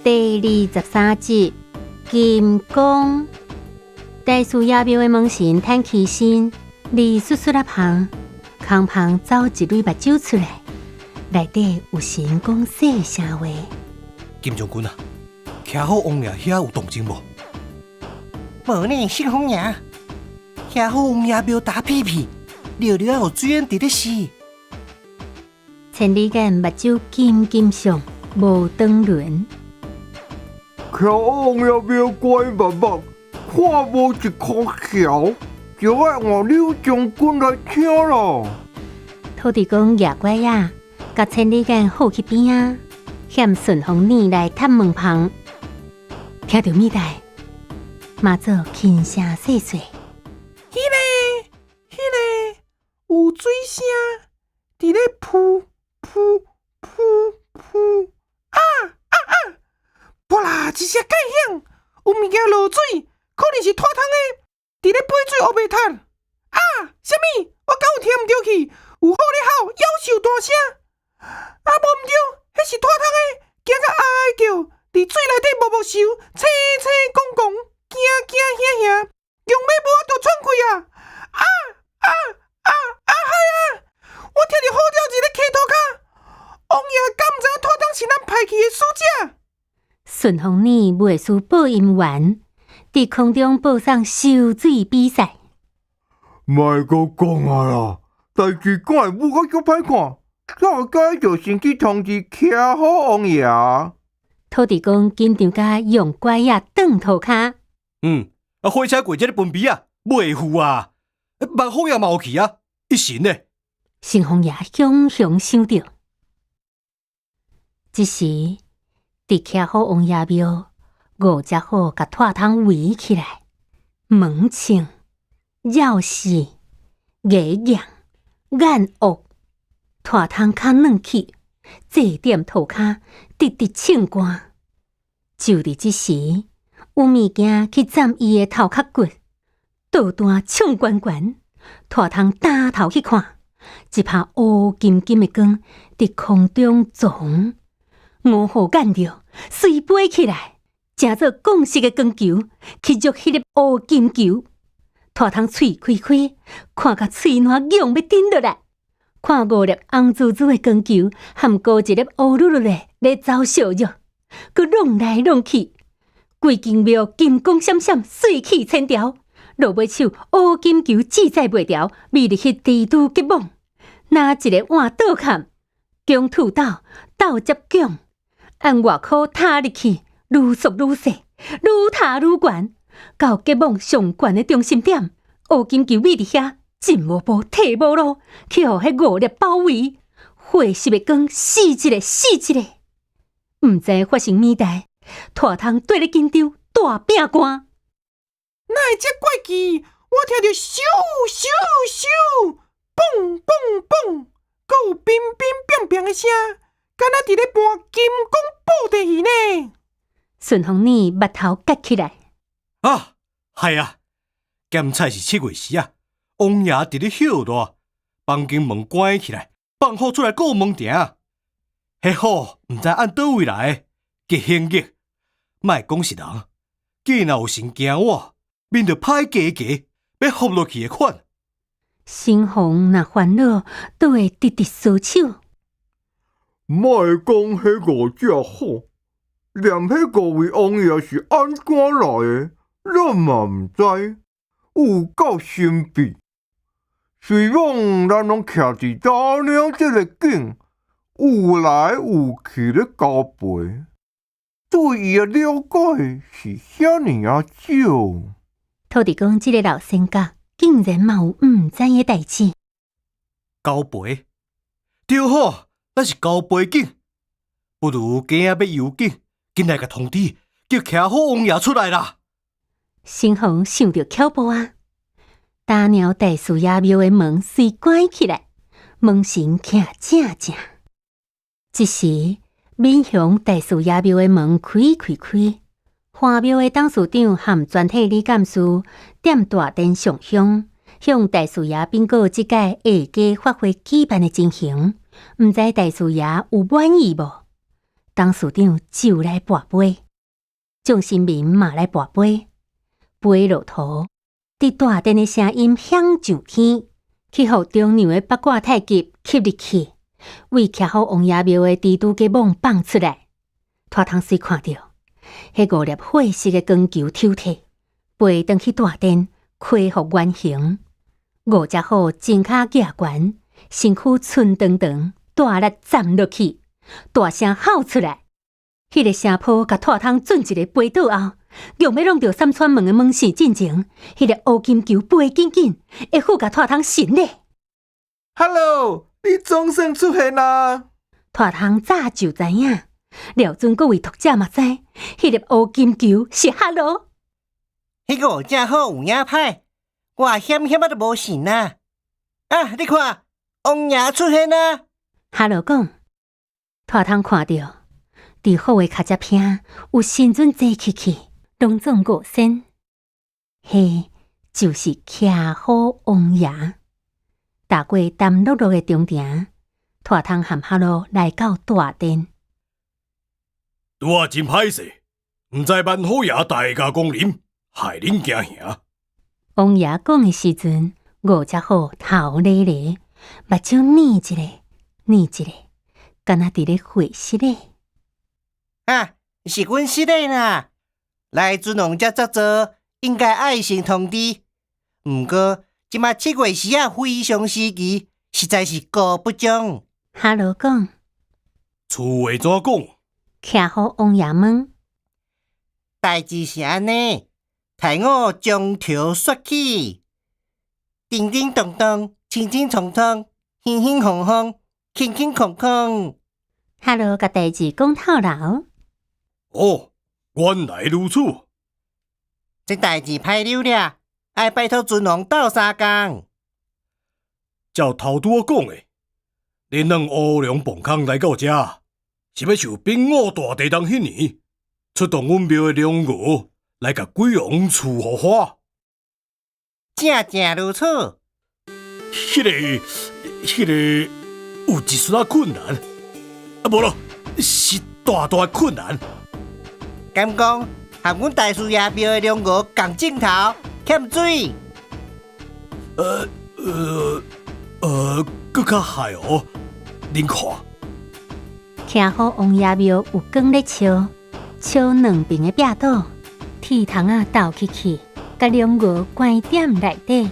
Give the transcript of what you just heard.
第23集，金剛。大士爺廟的門神趁起身，離簌簌仔芳，空芳走一蕊目睭出來，內底有神講細聲話。金將軍啊，徛好王爺遐有動靜無？無呢，新紅爺，徛好王爺廟打屁屁，尿尿有水煙佇咧死。千里眼目睭金金上，無轉輪。徛好王爺廟關密密，看無一箍橋，就愛換柳將軍來聽囉。土地公蜈拐仔，共千里眼好去邊仔，欠順風耳來探門旁，聽著物代，媽祖輕聲細細。彼个，彼个有水聲，佇咧噗噗噗噗啊啊啊！噗啦一聲蓋響，有物件落水，可能是拖桶的，佇咧背水烏白踢。啊！啥物？我敢有聽毋著去？有虎咧吼，夭壽大聲。啊，無毋對，彼是拖桶的，驚甲哀哀叫，佇水內底摸摸手，青青公公，驚驚嚇嚇，用欲無法度喘氣啊！啊啊啊啊嗨啊！我聽著虎爪佇咧溪塗跤，王爺敢毋知影拖桶是咱派去的使者？順風耳袂輸播音員，佇空中播送收水比賽。莫閣講啊啦，代誌敢會舞甲足歹看，早該就先去通知徛好王爺。土地公緊張甲用拐仔轉塗跤。嗯，啊，火車過這个分別啊，袂赴啊，萬福爺嘛有去啊，一神呢？新紅爺雄雄想著，這時佇徛好王爺廟，五隻虎共拖桶圍起來，門衝、繞四、牙硬、眼惡，拖桶較軟去，坐踮塗跤，直直唱歌。就佇這時，有物件去斬伊的頭殼骨，倒彈衝懸懸，拖桶擔頭去看，一拍烏金金的光佇空中撞，五虎見著，隨飛起來，成做絳色的光球，去捉彼粒烏金球。拖桶喙開開，看甲喙瀾挵欲頂落來，看五粒紅滋滋的光球，含孤一粒烏嚕嚕的咧走燒肉，閣弄來弄去，規間廟金光閃閃，水氣千條。落尾手烏金球志在袂牢，魅力彼蜘蛛結網，拿一个碗倒崁，強吐斗，斗接強，按外箍踏入去，愈縮愈細，愈踏愈懸，到結網上懸的中心點，烏金球覕佇遐，進無步，退無路，去予彼五粒包圍，火色的光死一个死一个，毋知發生物代，拖桶綴咧緊張，大拚汗。哪會遮怪奇？我聽著咻咻咻，嘣嘣嘣，閣有乒乒乓乓的聲，敢若佇咧搬金剛布袋戲呢。順風耳目頭結起來。啊，係啊，鹹菜是7月時啊，王爺佇咧歇熱，房間門關起來，放虎出來顧門埕。彼虎毋知按佗位來，極凶激，莫講是人，見若有神驚我，面就歹加加，欲伏落去的款。新紅若煩惱，都會直直搔手。莫講彼五隻虎，連彼五位王爺是按怎來的，咱嘛毋知，有夠神秘。雖罔咱攏徛佇大嶺這个景，有來有去咧交陪，對伊的了解是遐爾仔少。土地公這个老仙甲，竟然嘛有毋知的代誌。交陪，對好，咱是交陪景，不如今仔欲遊景，緊來共通知，叫徛好王爺出來啦。新紅想著巧步啊，打鳥大士爺廟的門隨關起來，門神徛正正。這時，敏雄大士爺廟的門開開開，華廟的董事長和全體理監事踮大殿上香，向大士爺稟告這屆下家法會舉辦的情形，毋知大士爺有滿意無？董事長就來跋杯，眾神明嘛來跋杯，杯落肚，佇大殿的聲音響上天，去予中娘的八卦太極吸入去，為徛好王爺廟的蜘蛛結網放出來。拖湯水看著，彼五粒血色的光球抽退，飛轉去大殿，恢復原形。五隻虎前跤舉懸，身軀伸長長，大力站落去，大聲吼出來。彼個聲波共拖湯準一个飛倒後，強欲弄著三川門的門匙進前，彼个烏金球飛緊緊，會赴共拖湯神咧。 Hello，你總算出現啦！拖湯早就知影，料準各位讀者嘛知，彼粒烏金球是哈囉。彼五隻虎有影歹，我險險仔都無神啊！啊，你看，王爺出現啊！哈囉講，拖湯看著，佇虎的跤脊旁有神準坐起去，攏總五仙，彼就是騎虎王爺。踏過澹漉漉的中庭，拖湯含哈囉來到大殿。拄仔真歹勢，毋知萬虎爺大駕光臨，害恁驚嚇。王爺講的時陣，五隻虎頭咧咧，目睭睨一个，睨一个，敢若佇咧會失禮。啊，是阮失禮啦！來尊王遮做做，應該愛先通知。毋過這馬七月時仔非常時期，實在是顧不上。哈囉講，此話怎講？騎虎王爺問。代誌是按呢，太我將頭說起，叮叮當當，清清楚楚，輕輕紅紅，輕輕空空。哈囉共代誌講透了。哦，原來如此。這代誌歹扭了，愛拜託尊王鬥相共。照頭拄仔講的，恁兩烏龍磅空來到遮，是欲受丙午大地動彼年，出動阮廟的龍牛來共鬼王賜予火。正正如此。彼个有一絲仔困難，啊，無咯，是大大的困難。敢講和阮大師爺廟的龍牛仝鏡頭，欠水。閣較害哦，恁看。徛虎王爺廟有光咧笑，笑兩邊的壁倒，鐵窗仔鬥起去，共龍牛關點內底。